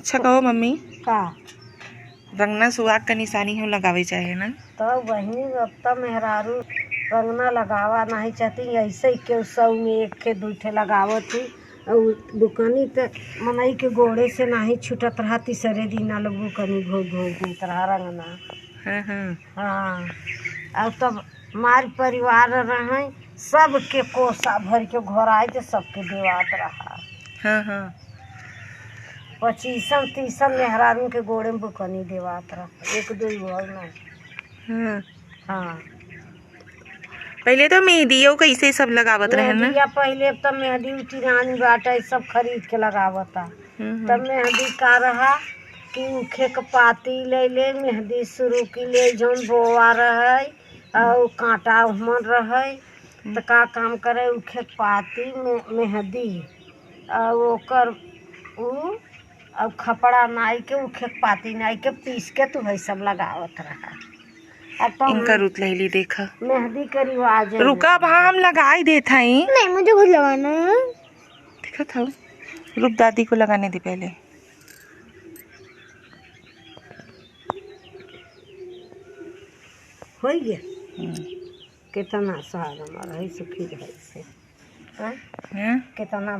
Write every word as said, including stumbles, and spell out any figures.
अच्छा कहो मम्मी, का? रंगना सुहाग का निशानी हो लगावे चाहे ना? तो बहिनी, अब त मेहरारू रंगना लगावा नाही चाहती, ऐसे ही केहू सौ में एक ठे दुई ठे लगावत ही। और बुकनी त मनई के गोड़े से नाही छूटत रहा, तीसरे दिन लोग बुकनी घो घो घूमत रहा रंगना। हाँ, हाँ। हाँ, और तब मार परिवार रहे, सबके कोसा भर के घोराई के सबके देवात रहा। हाँ, हाँ। पच्चीसन तीसन मेहरारू के गोड़े में बुकनी देवात रहा, एक दो और नहीं। हाँ। हाँ। पहले तो मेहंदियो कैसे सब लगावत रहे ना? मेहंदिया पहले तो मेहंदी उटिरानी बाटे, सब खरीद के लगावता। हम्म, तब हम्म। मेहंदी का रहा कि उखे के पाती ले ले, मेहंदी शुरू की ले, जौन बोआ रहे, और कांटा उहमन रहे, त का काम करे, उखे के पाती में मेहंदी, और ओकर उ, और खपड़ा नाई के, उखे के पाती नाई के पीस के तू है सब लगावत रहा। अब तो इनका हम रुत लैली देखा। मेहंदी के रिवाज है। रुका, अब हम लगाई देत हई। नहीं, मुझे खुद लगाना है। देखत हऊ, रुक, दादी को लगाने दे पहले। हो गया। हम्म। कितना साग हमारा है, सुखी रहे से। हाँ? हैं? कितना